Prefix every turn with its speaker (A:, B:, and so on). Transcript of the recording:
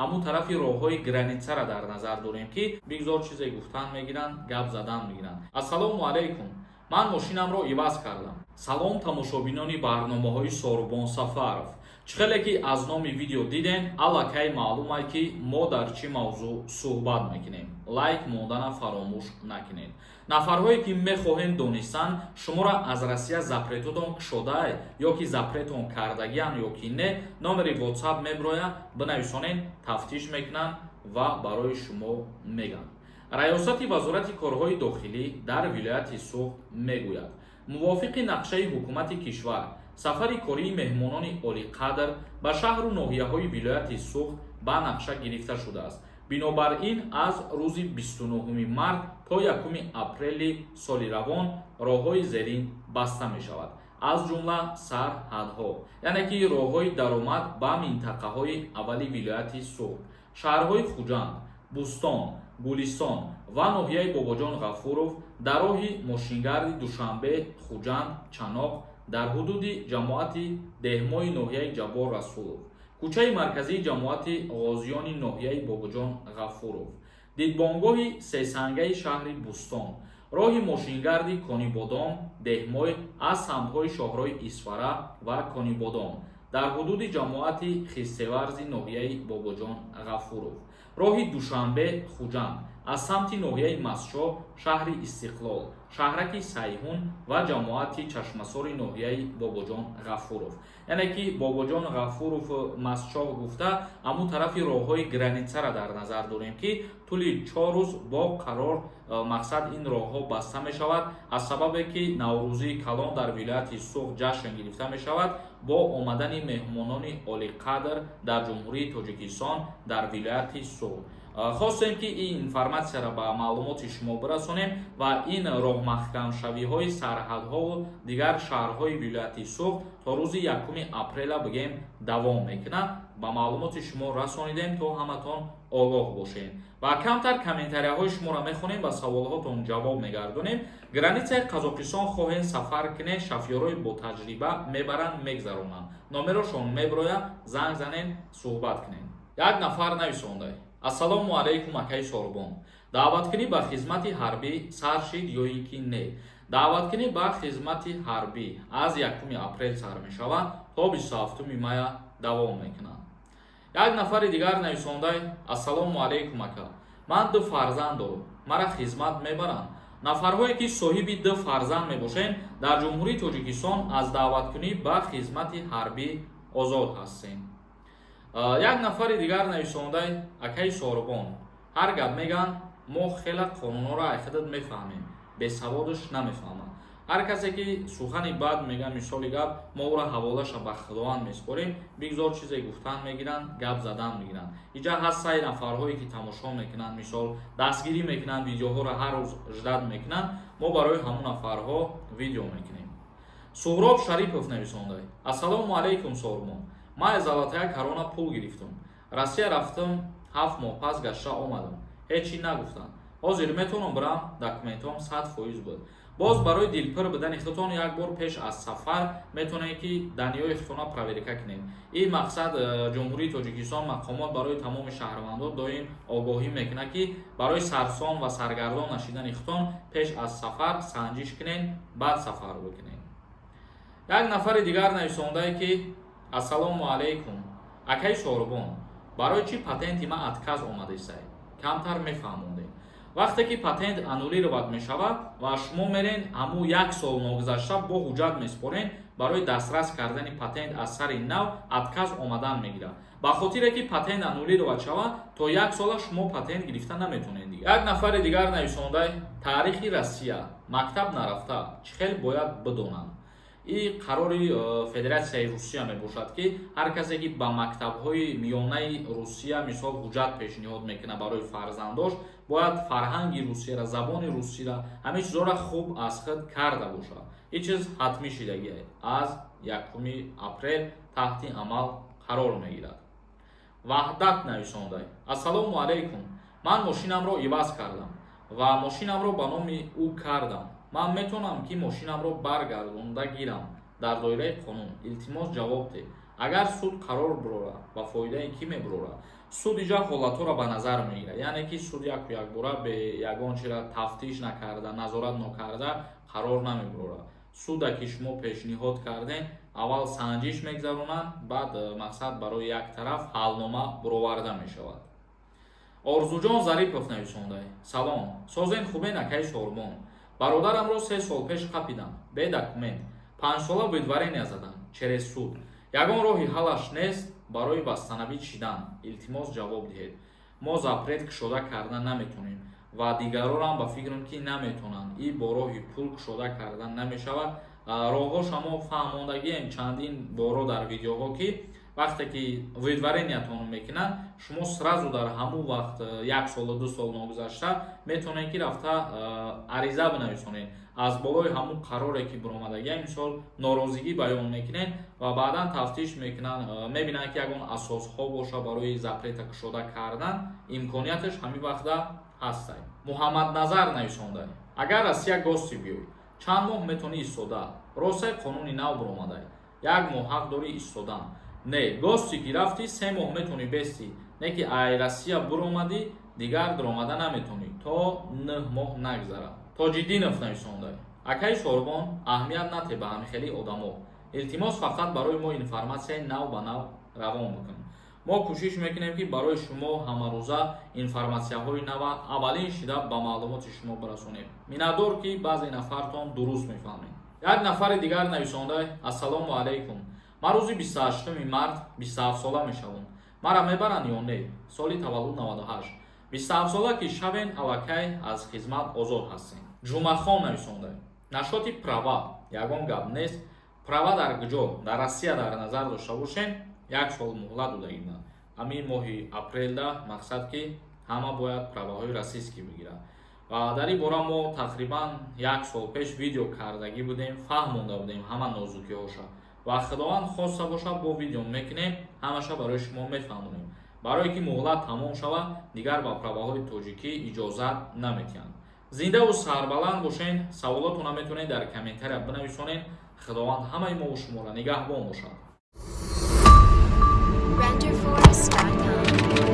A: Ҳамун тарафи роҳҳои границара дар назар дорем, ки бигзор чизе гуфтан мегиранд, гап задан мегиранд. Ассалому алайкум, ман мошинамро иваз кардам. Салом, тамошобинони барномаҳои Сорубон Сафаров. Чӣ хеле ки аз номи видео дидем, аллакай маълумае, ки мо дар чӣ мавзӯъ суҳбат мекунем. Лайк мондана фаромӯш накунед. Нафарҳое ки мехоҳем донистан, шуморо аз Россия запретотон кушодае ё ки запретон кардагиан ё ки не, номери WhatsApp меброяд, бинависонед, тафтиш мекунанд ва барои шумо мегӯянд. Раёсати Вазорати корҳои дохилӣ дар вилояти Суғд мегӯяд: мувофиқи нақшаи ҳукумати кишвар, сафари кории меҳмонони олиқадр ба шаҳру ноҳияҳои вилояти Суғд ба нақша гирифта шудааст. Бинобар ин, аз рӯзи 29 март то 1 апрели соли равон роҳҳои зерин баста мешавад, аз ҷумла сарҳадҳо, яъне ки роҳҳои даромад ба минтақаҳои аввали вилояти Суғд, шаҳрҳои Хуҷанд, Бӯстон, Гулистон ва ноҳияи Бобоҷон Ғафуров, дар роҳи мошингарди Душанбе, Хуҷанд, Чаноқ, дар ҳудуди ҷамоати Деҳмои ноҳияи Ҷаббор Расулов, кӯчаи марказии ҷамоати Ғозиёни ноҳияи Бобоҷон Ғафуров, дидбонгоҳи сесангаи шаҳри Бӯстон, роҳи мошингарди Конибодом, Деҳмой аз самтҳои шоҳроҳи Исфара ва Конибодом, дар ҳудуди ҷамоати Хистеварзи ноҳияи Бобоҷон Ғафуров, роҳи Душанбе, Хуҷанд аз самти ноҳияи Мастчоҳ, шаҳри Истиқлол, шаҳраки Сайҳун ва ҷамоати Чашмасори ноҳияи Бобоҷон Ғафуров. Яъне ки Бобоҷон Ғафуров, Мастчоҳ гуфта, ҳамун тарафи роҳҳои границара дар назар дорем, ки тӯли 4 рӯз бо қарор мақсад ин роҳҳо баста мешавад, аз сабабе ки Наврӯзии калон дар вилояти Суғд ҷашн гирифта мешавад бо омадани меҳмонони олиқадр дар Ҷумҳурии Тоҷикистон, дар вилояти Суғд. Хостем, ки ин информатсияро ба маълумоти шумо бирасонем ва ин роҳмаҳкамшавиҳои сарҳадҳову дигар шаҳрҳои вилояти Суғд то рӯзи 1 апрела бигем давом мекунад. Ба маълумоти шумо расонидем, то ҳаматон огоҳ бошед. Ва камтар комментарияҳои шуморо мехонем ва саволҳотон ҷавоб мегардонем. Границаи Қазоқистон хоҳем сафар кунед, шофёрои ботаҷриба мебаранд, мегзаронанд, номерошон меброяд, занг занед, суҳбат кунед. Як нафар нависонда: «Ассалому алайкум, акаи Сорбон, даъваткунӣ ба хизмати ҳарбӣ сар шид ё ин ки не?» Даъваткунӣ ба хизмати ҳарбӣ аз 1 апрел сар мешавад, то 27 мая давом мекунад. Як нафари дигар нависондай: «Ассалому алайкум, ака, ман ду фарзанд дорам, мара хизмат мебаранд?» Нафарҳое ки соҳиби ду фарзанд мебошед, дар Ҷумҳурии Тоҷикистон аз даъваткунӣ ба хизмати ҳарбӣ озод ҳастед. Як нафари дигар нависондай: «Акаи Сорбон, ҳар гап мегӯянд, мо хела қонунҳоро айхудат мефаҳмем, бесаводаш намефаҳмад. Ҳар касе ки сухани бад мега, мисоли гап, мо ӯро ҳаволаша ба Худованд месупорем. Бигзор чизе гуфтан мегиранд, гап задан мегиранд». Иҷа ҳаст сай нафарҳое ки тамошо мекунанд, мисол, дастгирӣ мекунанд, видеоҳоро ҳар рӯз ждать мекунанд. Мо барои ҳамон нафарҳо видео мекунем. Суҳроб Шарипов нависондай: «Ассалому алайкум, Сорбон, ман аз Золотая Корона пул гирифтам, Россия рафтам, 7 моҳ пас гашта омадам, ҳеҷ чӣ нагуфтанд. Ҳозир метавонам бирам? Документҳоам 100% буд». Боз барои дилпур будани худтон як бор пеш аз сафар метавонед, ки данныеи худтонро проверка кунед. Ин мақсад Ҷумҳурии Тоҷикистон мақомот барои тамоми шаҳрвандон доим огоҳӣ мекунад, ки барои сарсон ва саргардон нашидани худтон пеш аз сафар санҷиш кунед, баъд сафар бикунед. Як нафари дигар нависондае, ки: «Ассалому алайкум, акаи Сорубон, барои чӣ патенти ман отказ омадесай? Камтар мефаҳмондем». Вақте ки патент аннулировать мешавад ва шумо мерен, ҳамун як сол ногузашта бо ҳуҷҷат месупорен барои дастрас кардани патент аз сари нав, отказ омадан мегирад. Ба хотире ки патент аннулировать шавад, то як сола шумо патент гирифта наметонед. Як нафари дигар нависондай: «Таърихи Россия мактаб нарафта чӣ хел бояд бидонанд?» Ин қарори Федератсияи Русия мебошад, ки ҳар касе ки ба мактабҳои миёнаи Русия, мисол, ҳуҷҷат пешниҳод мекунад барои фарзандош, бояд фарҳанги Русияра, забони русиро, ҳамин чизҳоро хуб аз худ карда бошад. Ин чиз ҳатмӣ шидагӣ, аз 1 апрел таҳти амал қарор мегирад. Ваҳдат нависондай: «Ассалому алайкум, ман мошинамро иваз кардам ва мошинамро ба номи ӯ кардам. Ман метавонам, ки мошинамро баргардонда гирам дар доираи қонун? Илтимос, ҷавоб деҳ. Агар суд қарор бирорад, ба фоидаи кӣ мебирорад?» Суд иҷа ҳолатҳоро ба назар мегирад, яъне ки суд яку якбора бе ягон чира тафтиш накарда, назорат нокарда қарор намебурорад. Суда ки шумо пешниҳод кардем, аввал санҷиш мегзаронанд, баъд мақсад барои як тараф ҳалнома буроварда мешавад. Орзуҷон Зарипов нависонда: «Салом, созен, хубен, акаи Сорбон? Бародарамро 3 сол пеш қапидам бе документ, 5-сола выдворения задам через суд. Ягон роҳи ҳаллаш нест барои восстановить шидан? Илтимос, ҷавоб диҳед». Мо запрет кушода карда наметонем ва дигарорам ба фикрам, ки наметонанд. И бо роҳи пул кушода кардан намешавад. Роҳҳоша мо фаҳмондагием чандин боро дар видеоҳо, ки вақте ки выдворениятон мекунанд, шумо сразу дар ҳамун вақт, як солу 2 сол ногузашта, метавонед, ки рафта ариза бинависонед. Аз болои ҳамун қароре, ки буромадагия, мисол, норозигӣ баён мекунед ва баъдан тафтиш мекунанд, мебинанд, ки ягон асосҳо боша барои запрета кушода кардан, имконияташ ҳамин вақта ҳастай. Муҳаммадназар нависонда: «Агар Россия гости биёй, чанд моҳ метавонӣ истода? Ростай, қонуни нав буромадай, як моҳ ҳақ дорӣ истодан». Не, гости ки рафтӣ, 3 моҳ метавонӣ бестӣ, не ки ай Россия буромадӣ, дигар дуромада наметавонӣ, то 9 моҳ нагзарад. Тоҷиддинов нависонда: «Акаи Сорбон, аҳамият нате ба ҳамихели одамо. Илтимос, фақат барои мо информатсияи нав ба нав равон бикун». Мо кӯшиш мекунем, ки барои шумо ҳамарӯза информатсияҳои нава аввалин шида ба маълумоти шумо бирасонем. Миннатдор, ки баъзе нафартон дуруст мефаҳмед. Як нафари дигар нависонда: «Ассалому алайкум, ман рӯзи 28 март 27 сола мешавам. Мара мебаранд ё не? Соли таваллуд 98». 27 сола ки шавен, аллакай аз хизмат озод ҳастем. Ҷумъахон нависонда: «Насчёти права ягон гап нест». Права дар куҷо? Дар Россия дар назар дошта бошем, як сол муҳлат додагима. Ҳамин моҳи апрелда мақсад, ки ҳама бояд праваҳои российский бигирад. Ва дар ин бора мо тақрибан як сол пеш видео кардагӣ будем, фаҳмонда будем ҳама нозукиҳоша. Ва Худованд хоста бошад, бо видео мекунем, ҳамаша барои шумо мефаҳмонем. Барое ки муҳлат тамом шавад, дигар ба праваҳои тоҷикӣ иҷозат наметиҳанд. Зиндаву сарбаланд бошен. Саволотона метавонед дар комментария бинависонед. Худованд ҳамаи мову шуморо нигаҳбон бошад.
B: Renderforest.com.